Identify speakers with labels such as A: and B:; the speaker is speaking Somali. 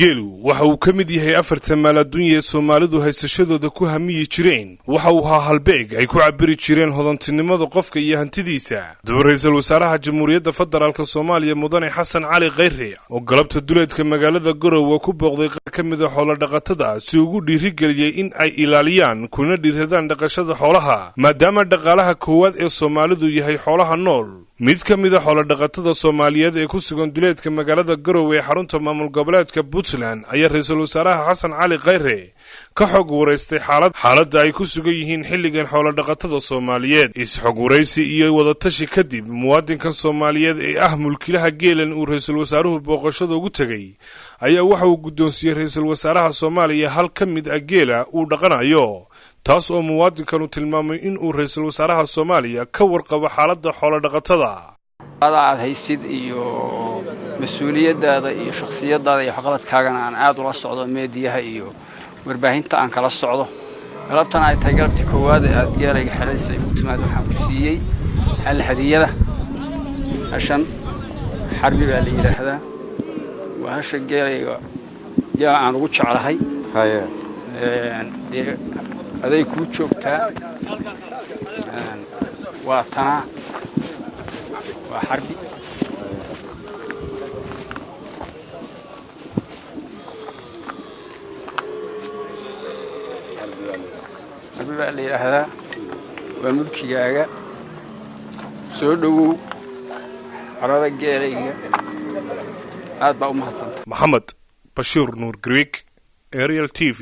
A: Geelu waxa uu ka mid yahay afarta maal adduunya ee Soomaalidu haysashadooda ku hamiyi jireen. Waxa uu ahaa halbeeg ay ku cabiri jireen hodantinimada qofka iyo hantidiisa. Daba ra-iisul wasaaraha Jamhuuriyadda Federaalka Soomaaliya, Mudane Xasan Cali Khayre, oo galabta duleedka magaalada Garowe ku booqday qaar ka mid a xoolodhaqatada si ugu dhiirigeliyey in ay ilaaliyaan kuna dhiiradaan dhaqashada xoolaha, maadaama dhaqaalaha koowaad ee Soomaalidu yahay xoolaha nool. Mid ka mid a xoolodhaqatada Soomaaliyeed ee ku sugan duleedka magaalada Garowe ee xarunta maamul goboleedka Puntland ayaa ra-iisul wasaaraha Xasan Cali Khayre ka xog waraystay xaaladda ay ku sugan yihiin xilligan xoolodhaqatada Soomaaliyeed. Is-xog waraysi iyo wadatashi kadib, muwaadinkan Soomaaliyeed ee ah mulkilaha geelan uu ra-iisul wasaaruhu booqashada ugu tegey ayaa waxa uu guddoonsiiyey ra-iisul wasaaraha Soomaaliya hal ka mid ah geela uu dhaqanayo, taas oo muwaadinkanu tilmaamay in uu ra-iisul wasaaraha Soomaaliya ka warqabo xaaladda xoolodhaqatada.
B: Aad haysid iyo mas-uuliyaddaada iyo shakhsiyadaada iyo waxqabadkaagana aan aad ula socdo, meediyaha iyo warbaahinta aan kala socdo. Galabtan ay tahay galabtii koowaad ee aad geelayga xelaysa ay ku timaad, waxaan ku siiyey hal hadiyada. Hashan Xarbi baa la yidhaahdaa, waa hasha geelayga geela aan ugu jeclahay. Dee aday kuu joogtaa, waa tanaa, waa Xarbi. Xarbi baa la yidhaahdaa, waa mulkigaaga. Soo dhowow xorada geelayga, aad baa u mahadsanta.
A: Maxamed Bashiir Nuur Greek, Ariel TV.